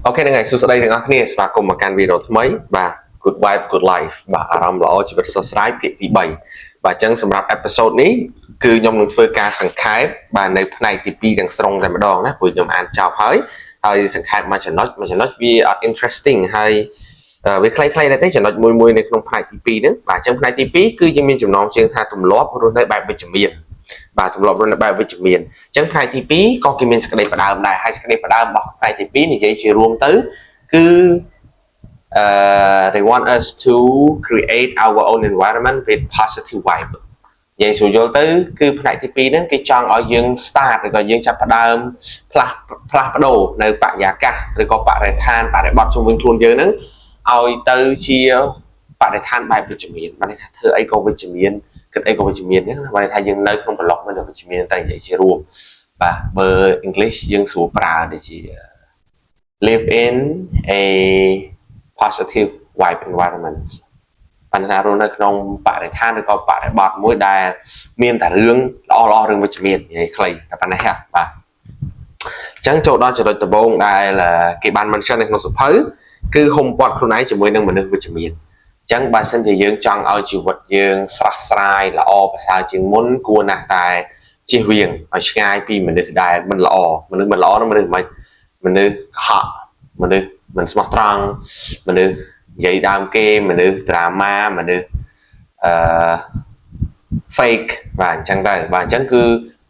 OK ហ្នឹងហើយសួស្តីទាំងអស់គ្នាស្វាគមន៍មកកាន់វីដេអូថ្មីបាទ Good Vibe Good Life បាទអារម្មណ៍ល្អជីវិតស្រស់ស្រាយភាគទី3បាទអញ្ចឹងសម្រាប់ episode នេះគឺខ្ញុំនឹងធ្វើការសង្ខេបបាទនៅផ្នែកទី2ទាំងស្រុងតែម្ដងណាព្រោះខ្ញុំអានចប់ហើយហើយសង្ខេបមួយចំណុចមួយចំណុចវាអត់ interesting ហើយវាខ្លីៗដែរទេចំណុចមួយមួយនៅក្នុងផ្នែកទី2ហ្នឹងបាទអញ្ចឹងផ្នែកទី2គឺយើងមានចំណងជើងថាទម្លាប់រស់នៅបែបវិជ្ជមានបាទទម្លាប់រស់នៅបែបវិជ្ជមានអញ្ចឹងផ្នែកទី2ក៏គេមានសេចក្តីផ្ដើមដែរហើយសេចក្តីផ្ដើមរបស់ផ្នែកទី2និយាយជារួមទៅគឺ they want us to create our own environment with positive vibe និយាយស្រួលយល់ទៅគឺផ្នែកទី2ហ្នឹងគេចង់ឲ្យយើង start ឬក៏យើងចាប់ផ្ដើមផ្លាស់ផ្លាស់ប្ដូរនៅបរិយាកាសឬក៏បរិស្ថានបរិបទជុំវិញខ្លួនយើងហ្នឹងឲ្យទៅជាបរិស្ថានបែបវិជ្ជមានបានន័យថាធ្វើអីក៏វិជ្ជមានគិតអីក៏វិជ្ជមានអញ្ចឹងណាបានន័យថាយើងនៅក្នុងប្លុកមួយដែលវិជ្ជមានតែនិយាយជារួមបាទបើ English យើងស្រួលប្រើដូចជា live in a positive vibe environment បានថារស់នៅក្នុងបរិស្ថានឬក៏បរិបទមួយដែលមានតែរឿងល្អល្អរឿងវិជ្ជមាននិយាយខ្លីតែប៉ុណ្ណេះហ่ะបាទអញ្ចឹងចូលដល់ចំណុចដំបូងដែលគេបាន mention នៅក្នុងសៀវភៅគឺហ៊ុំព័ទ្ធខ្លួនឯងជាមួយនឹងមនុស្សវិជ្ជមានអញ្ចឹងបើសិនជាយើងចង់ឲ្យជីវិតយើងស្រស់ស្រាយល្អប្រសើរជាងមុនគួរណាស់តែជៀសវាងឲ្យឆ្ងាយពីមនុស្សដែលមិនល្អមនុស្សមិនល្អនោះមនុស្សមិនមនុស្សកុហកមនុស្សមិនស្មោះត្រង់មនុស្សនិយាយដើមគេមនុស្ស drama មនុស្សអឺ fake បាទអញ្ចឹងទៅបាទអញ្ចឹងគឺ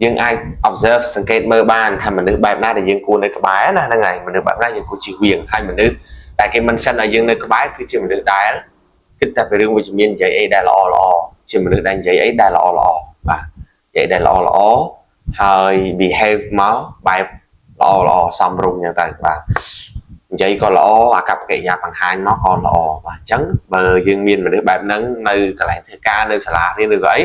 យើងអាច observe សង្កេតមើលបានថាមនុស្សបែបណាដែលយើងគួរនៅក្បែរណាហ្នឹងហើយមនុស្សបែបណាយើងគួរជៀសវាងហើយមនុស្សដែលគេ mention ឲ្យយើងនៅក្បែរគឺជាមនុស្សដែលគិតតែពីរឿងវិជ្ជមាននិយាយអីដែលល្អល្អជាមនុស្សដែលនិយាយអីដែលល្អល្អបាទនិយាយដែលល្អល្អហើយ behave មកបែបល្អល្អសមរម្យអញ្ចឹងទៅបាទនិយាយក៏ល្អអាកប្បកិរិយាបង្ហាញមកក៏ល្អបាទអញ្ចឹងបើយើងមានមនុស្សបែបហ្នឹងនៅកន្លែងធ្វើការនៅសាលារៀនឬក៏អី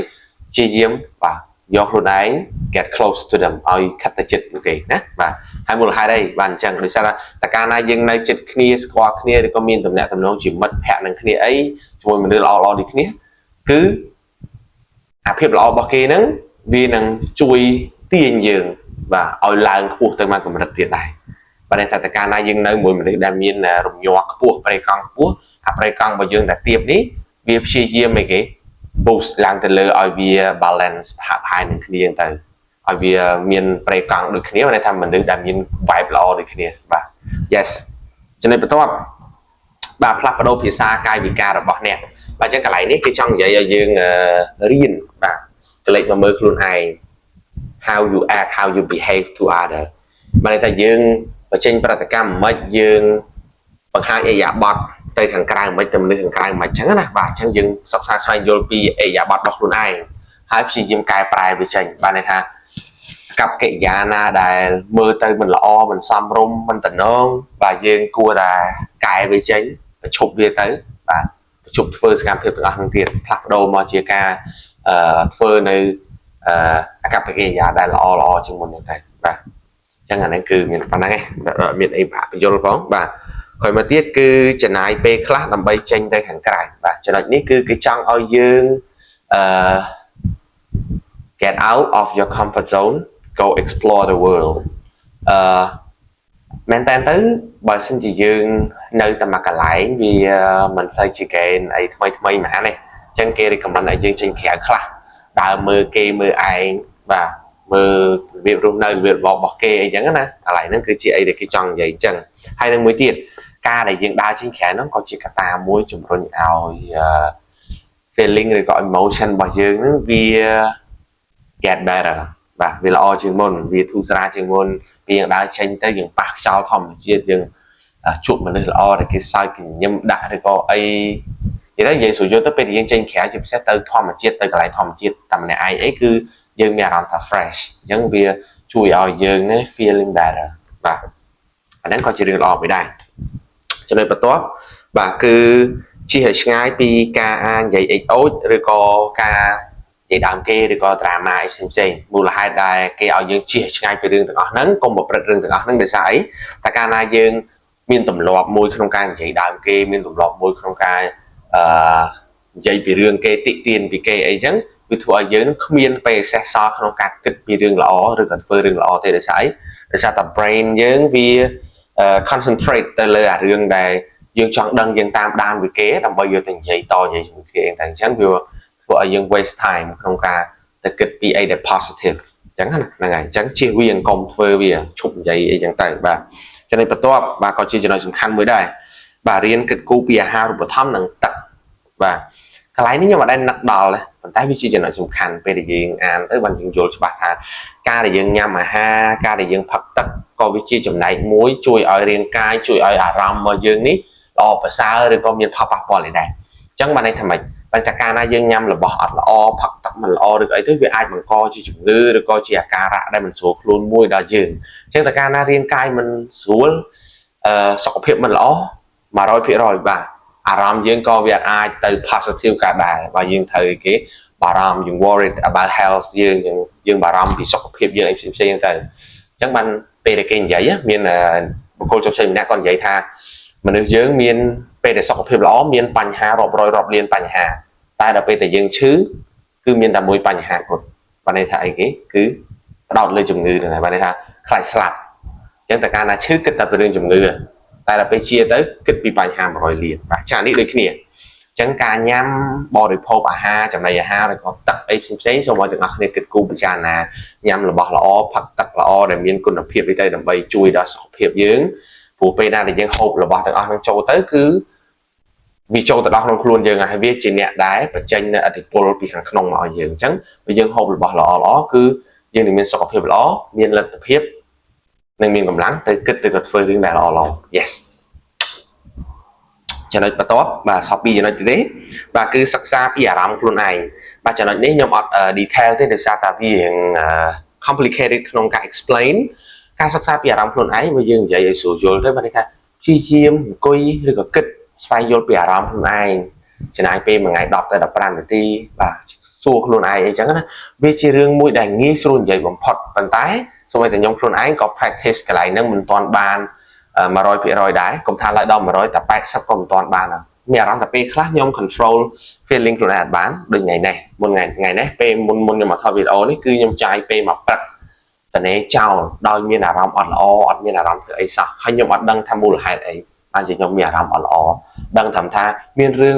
ព្យាយាមបាទយកខ្លួនឯង get close to them ឲ្យខិតទៅជិតពួកគេណាបាទហើយមូលហេតុអីបាទអញ្ចឹងដោយសារតែកាលណាយើងនៅជិតគ្នាស្គាល់គ្នាឬក៏មានទំនាក់ទំនងជាមិត្តភក្តិនឹងគ្នាអីជាមួយមនុស្សល្អៗដូចគ្នាគឺអាភាពល្អរបស់គេហ្នឹងវានឹងជួយទាញយើងបាទឲ្យឡើងខ្ពស់ទៅមកកម្រិតទៀតដែរបាទតែតែកាលណាយើងនៅមួយមនុស្សដែលមានរំញ័រខ្ពស់ប្រេកង់ខ្ពស់អាប្រេកង់របស់យើងដែលទៀបនេះវាព្យាយាមអីគេ boost ឡើងទៅលើឲ្យវា balance ហាក់ប្រហែលនឹងគ្នាទៅឲ្យវាមានប្រេកង់ដូចគ្នាមានន័យថាមនុស្សដែលមាន vibe ល្អដូចគ្នាបាទ yes ចំណុចបន្ទាប់បាទផ្លាស់ប្ដូរភាសាកាយវិការរបស់អ្នកបាទអញ្ចឹងកន្លែងនេះគេចង់និយាយឲ្យយើងរៀនបាទក្រឡេកមកមើលខ្លួនឯង how you act, how you behave to other បានន័យថាយើងបញ្ចេញប្រតិកម្មមិនយើងបង្ហាញឥរិយាបថទៅខាងក្រៅមិនទៅមនុស្សខាងក្រៅមិនអញ្ចឹងណាបាទអញ្ចឹងយើងសិក្សាស្វែងយល់ពីឥរិយាបថរបស់ខ្លួនឯងហើយព្យាយាមកែប្រែវាចេញបានន័យថាកប្បកិរិយាណាដែលមើលទៅមិនល្អមិនសមរម្យមិនតំណងបាទយើងគួរតែកែវាចេញបញ្ឈប់វាទៅបាទបញ្ឈប់ធ្វើសកម្មភាពទាំងអស់ហ្នឹងទៀតផ្លាស់ប្ដូរមកជាការអឺធ្វើនៅអឺអាកប្បកិរិយាដែលល្អល្អជាងមុនហ្នឹងទៅបាទអញ្ចឹងអានេះគឺមានប៉ុណ្ណឹងឯងមានអីប្រាក់បញ្យលផងបាទក្រោយមកទៀតគឺចំណាយពេលខ្លះដើម្បីចេញទៅខាងក្រៅបាទចំណុចនេះគឺគេចង់ឲ្យយើងអឺ get out of your comfort zone, go explore the world. អឺមែនតើទៅបើសិនជាយើងនៅតែមួយកន្លែងវាមិនសូវជា gain អីថ្មីថ្មីហ្មងទេអញ្ចឹងគេ recommend ឲ្យយើងចេញក្រៅខ្លះដើរមើលគេមើលឯងបាទមើលរបៀបរស់នៅរបៀបរបបរបស់គេអីចឹងណាកន្លែងហ្នឹងគឺជាអីដែលគេចង់និយាយអញ្ចឹងហើយនឹងមួយទៀតការដែលយើងដើរចេញក្រៅហ្នឹងក៏ជាកត្តាមួយជំរុញឲ្យ feeling ឬក៏ emotion របស់យើងហ្នឹងវា get better បាទវាល្អជាងមុនវាធូរស្រាលជាងមុនពេលយើងដើរចេញទៅយើងប៉ះខ្យល់ធម្មជាតិយើងជួបមនុស្សល្អដែលគេសើចគេញញឹមដាក់ឬក៏អីនិយាយទៅនិយាយស្រួលយល់ទៅពេលដែលយើងចេញក្រៅជាពិសេសទៅធម្មជាតិទៅកន្លែងធម្មជាតិតែម្នាក់ឯងអីគឺយើងមានអារម្មណ៍ថា fresh អញ្ចឹងវាជួយឲ្យយើងនេះ feeling better បាទអាហ្នឹងក៏ជារឿងល្អមួយដែរចំណុចបន្ទាប់បាទគឺជៀសឲ្យឆ្ងាយពីការអានិយាយអិចអូចឬក៏ការនិយាយដើមគេឬក៏ drama អីផ្សេងផ្សេងមូលហេតុដែលគេឲ្យយើងជៀសឆ្ងាយពីរឿងទាំងអស់ហ្នឹងកុំប្រព្រឹត្តរឿងទាំងអស់ហ្នឹងដោយសារអីតែកាលណាយើងមានទម្លាប់មួយក្នុងការនិយាយដើមគេមានទម្លាប់មួយក្នុងការអឺនិយាយពីរឿងគេតិទៀនពីគេអីចឹងវាធ្វើឲ្យយើងគ្មានពេលសេះសល់ក្នុងការគិតពីរឿងល្អឬក៏ធ្វើរឿងល្អទេដោយសារអីដោយសារតែ brain យើងវា concentrate ទៅលើអារឿងដែលយើងចង់ដឹងយើងតាមដានវាគេដើម្បីយកទៅនិយាយតនិយាយជាមួយគេតែអញ្ចឹងវាធ្វើឲ្យយើង waste time ក្នុងការទៅគិតពីអីដែល positive អញ្ចឹងណាហ្នឹងហើយអញ្ចឹងជៀសវាងកុំធ្វើវាឈប់និយាយអីចឹងទៅបាទចំណុចបន្ទាប់បាទក៏ជាចំណុចសំខាន់មួយដែរបាទរៀនគិតគូរពីអាហារូបត្ថម្ភនិងទឹកបាទកន្លែងនេះខ្ញុំអត់ដែលនឹកដល់ទេប៉ុន្តែវាជាចំណុចសំខាន់ពេលដែលយើងអានទៅបានយើងយល់ច្បាស់ថាការដែលយើងញ៉ាំអាហារការដែលយើងផឹកទឹកក៏វាជាចំណែកមួយជួយឲ្យរាងកាយជួយឲ្យអារម្មណ៍របស់យើងនេះល្អប្រសើរឬក៏មានផលប៉ះពាល់នេះដែរអញ្ចឹងបានន័យថាម៉េចបើតែកាលណាយើងញ៉ាំរបស់អត់ល្អផឹកទឹកមិនល្អឬក៏អីទៅវាអាចបង្កជាជំងឺឬក៏ជាអាការៈដែលមិនស្រួលខ្លួនមួយដល់យើងអញ្ចឹងតែកាលណារាងកាយមិនស្រួលអឺសុខភាពមិនល្អ100%បាទអារម្មណ៍យើងក៏វាអាចទៅ positive ក៏ដែរបើយើងត្រូវគេបារម្ភយើង worried about health យើងយើងបារម្ភពីសុខភាពយើងអីផ្សេងៗទៅអញ្ចឹងបានពេលដែលគេនិយាយមានបុគ្គលជោគជ័យម្នាក់គាត់និយាយថាមនុស្សយើងមានពេលដែលសុខភាពល្អមានបញ្ហារាប់រយរាប់លានបញ្ហាតែដល់ពេលតែយើងឈឺគឺមានតែមួយបញ្ហាគត់បានន័យថាអីគេគឺផ្ដោតលើជំងឺហ្នឹងហើយបានន័យថាខ្លាចស្លាប់អញ្ចឹងតែកាលណាឈឺគិតតែពីរឿងជំងឺតែដល់ពេលជាទៅគិតពីបញ្ហា100លានបាទចានេះដូចគ្នាអញ្ចឹងការញ៉ាំបរិភោគអាហារចំណីអាហារឬក៏ទឹកអីផ្សេងៗសូមឲ្យទាំងអស់គ្នាគិតគូរពិចារណាញ៉ាំរបស់ល្អផឹកទឹកល្អដែលមានគុណភាពអីទៅដើម្បីជួយដល់សុខភាពយើងព្រោះពេលណាដែលយើងហូបរបស់ទាំងអស់ហ្នឹងចូលទៅគឺវាចូលទៅដល់ក្នុងខ្លួនយើងហើយវាជាអ្នកដែលបញ្ចេញនៅឥទ្ធិពលពីខាងក្នុងមកឲ្យយើងអញ្ចឹងបើយើងហូបរបស់ល្អល្អគឺយើងនឹងមានសុខភាពល្អមានលទ្ធភាពនិងមានកម្លាំងទៅគិតឬក៏ធ្វើរឿងដែលល្អល្អ yes ចំណុចបន្ទាប់បាទសល់ពីរចំណុចទេបាទគឺសិក្សាពីអារម្មណ៍ខ្លួនឯងបាទចំណុចនេះខ្ញុំអត់ detail ទេដោយសារតែវារៀង complicated ក្នុងការ explain ការសិក្សាពីអារម្មណ៍ខ្លួនឯងបើយើងនិយាយឲ្យស្រួលយល់ទៅបានន័យថាព្យាយាមអង្គុយឬក៏គិតស្វែងយល់ពីអារម្មណ៍ខ្លួនឯងចំណាយពេលមួយថ្ងៃ10ទៅ15នាទីបាទសួរខ្លួនឯងអីចឹងណាវាជារឿងមួយដែលងាយស្រួលនិយាយបំផុតប៉ុន្តែសូម្បីតែខ្ញុំខ្លួនឯងក៏ practice កន្លែងហ្នឹងមិនទាន់បាន100%ដែរកុំថាឡើយដល់100តែ80ក៏មិនទាន់បានដែរមានអារម្មណ៍តែពេលខ្លះខ្ញុំ control feeling ខ្លួនឯងអត់បានដូចថ្ងៃនេះមុនថ្ងៃថ្ងៃនេះពេលមុនមុនខ្ញុំមកថតវីដេអូនេះគឺខ្ញុំចាយពេលមកព្រឹកតនេចោលដោយមានអារម្មណ៍អត់ល្អអត់មានអារម្មណ៍ធ្វើអីសោះហើយខ្ញុំអត់ដឹងថាមូលហេតុអីបានជាខ្ញុំមានអារម្មណ៍អត់ល្អដឹងត្រឹមថាមានរឿង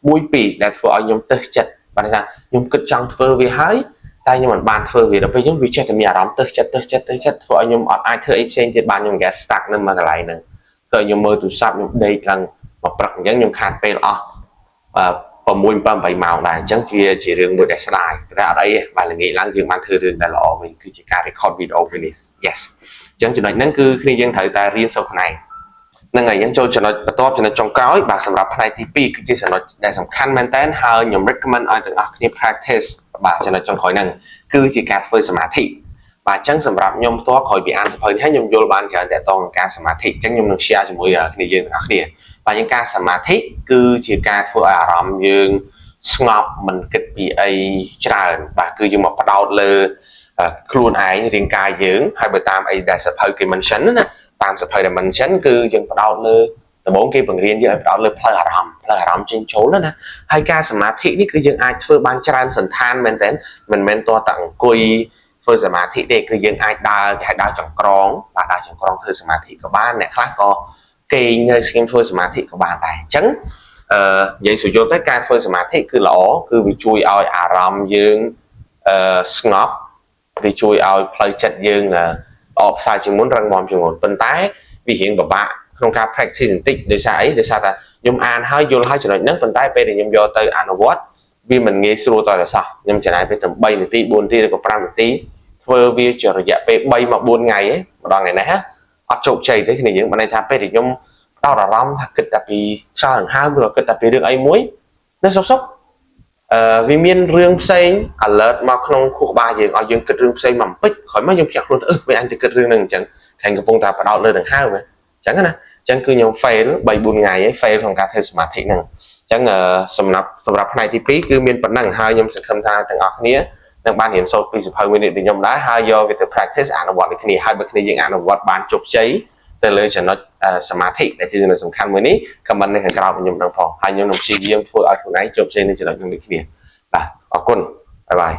មួយពីរដែលធ្វើឲ្យខ្ញុំទើសចិត្តបានថាខ្ញុំគិតចង់ធ្វើវាហើយតែខ្ញុំមិនបានធ្វើវាដល់ពេលខ្ញុំវាចេះតែមានអារម្មណ៍ទើសចិត្តទើសចិត្តទើសចិត្តធ្វើឲ្យខ្ញុំអត់អាចធ្វើអីផ្សេងទៀតបានខ្ញុំ get stuck នៅមួយកន្លែងហ្នឹងធ្វើឲ្យខ្ញុំមើលទូរស័ព្ទខ្ញុំដេកឡើងមកព្រឹកអញ្ចឹងខ្ញុំខាតពេលអស់6 7 8ម៉ោងដែរអញ្ចឹងវាជារឿងមួយដែលស្ដាយតែអត់អីទេបាទល្ងាចឡើងយើងបានធ្វើរឿងដែលល្អវិញគឺជាការ record video វិញនេះ yes អញ្ចឹងចំណុចហ្នឹងគឺគ្នាយើងត្រូវតែរៀនសូត្រផ្នែកហ្នឹងហើយយើងចូលចំណុចបន្ទាប់ចំណុចចុងក្រោយបាទសម្រាប់ផ្នែកទី2គឺជាចំណុចដែលសំខាន់មែនតើហើយខ្ញុំ recommend ឲ្យទាំងអស់គ្នា practice បាទចំណុចចុងក្រោយហ្នឹងគឺជាការធ្វើសមាធិបាទអញ្ចឹងសម្រាប់ខ្ញុំផ្ទាល់ក្រោយពីអានសៀវភៅនេះហើយខ្ញុំយល់បានច្រើនទាក់ទងនឹងការសមាធិអញ្ចឹងខ្ញុំនឹង share ជាមួយគ្នាយើងទាំងអស់គ្នាបាទយើងការសមាធិគឺជាការធ្វើឲ្យអារម្មណ៍យើងស្ងប់មិនគិតពីអីច្រើនបាទគឺយើងមកផ្ដោតលើខ្លួនឯងរាងកាយយើងហើយបើតាមអីដែលសៀវភៅគេ mention ណាតាមសៀវភៅដែល mention គឺយើងផ្ដោតលើដំបូងគេបង្រៀនយើងឲ្យផ្ដោតលើផ្លូវអារម្មណ៍ផ្លូវអារម្មណ៍ចេញចូលណាហើយការសមាធិនេះគឺយើងអាចធ្វើបានច្រើនសន្តានមែនតើមិនមែនតតែអង្គុយធ្វើសមាធិទេគឺយើងអាចដើរគេហៅដើរចង្ក្រងបាទដើរចង្ក្រងធ្វើសមាធិក៏បានអ្នកខ្លះក៏គេងនៅស្ងៀមធ្វើសមាធិក៏បានដែរអញ្ចឹងអឺនិយាយស្រួលយល់ទៅការធ្វើសមាធិគឺល្អគឺវាជួយឲ្យអារម្មណ៍យើងអឺស្ងប់វាជួយឲ្យផ្លូវចិត្តយើងល្អប្រសើរជាងមុនរឹងមាំជាងមុនប៉ុន្តែវារៀងពិបាកក្នុងការ practice បន្តិចដោយសារអីដោយសារតែខ្ញុំអានហើយយល់ហើយចំណុចហ្នឹងប៉ុន្តែពេលដែលខ្ញុំយកទៅអនុវត្តវាមិនងាយស្រួលតតែសោះខ្ញុំចំណាយពេលតែ3នាទី4នាទីឬក៏5នាទីធ្វើវាជារយៈពេល3មក4ថ្ងៃឯងម្ដងថ្ងៃនេះហ៎អត់ជោគជ័យទេគ្នាយើងបានន័យថាពេលដែលខ្ញុំផ្ដោតអារម្មណ៍ថាគិតតែពីខ្យល់ដង្ហើមឬក៏គិតតែពីរឿងអីមួយនៅសុកសុកអឺវាមានរឿងផ្សេង alert មកក្នុងខួរក្បាលយើងឲ្យយើងគិតរឿងផ្សេងមកបន្តិចក្រោយមកយើងភ្ញាក់ខ្លួនទៅអឺវាអញទៅគិតរឿងហ្នឹងអញ្ចឹងខាងកំពុងតែផ្ដោតលើដង្ហើមអញ្ចឹងណាអញ្ចឹងគឺខ្ញុំ fail 3 4ថ្ងៃឯង fail ក្នុងការធ្វើសមាធិហ្នឹងអញ្ចឹងសម្រាប់សម្រាប់ផ្នែកទី2គឺមានប៉ុណ្ណឹងហើយខ្ញុំសង្ឃឹមថាទាំងអស់គ្នានឹងបានរៀនសូត្រពីសៀវភៅមួយនេះពីខ្ញុំដែរហើយយកវាទៅ practice អនុវត្តដូចគ្នាហើយបើគ្នាយើងអនុវត្តបានជោគជ័យទៅលើចំណុចសមាធិដែលជាចំណុចសំខាន់មួយនេះ comment នៅខាងក្រោមខ្ញុំដឹងផងហើយខ្ញុំនឹងព្យាយាមធ្វើឲ្យខ្លួនឯងជោគជ័យនៅចំណុចនេះដូចគ្នាបាទអរគុណ bye bye.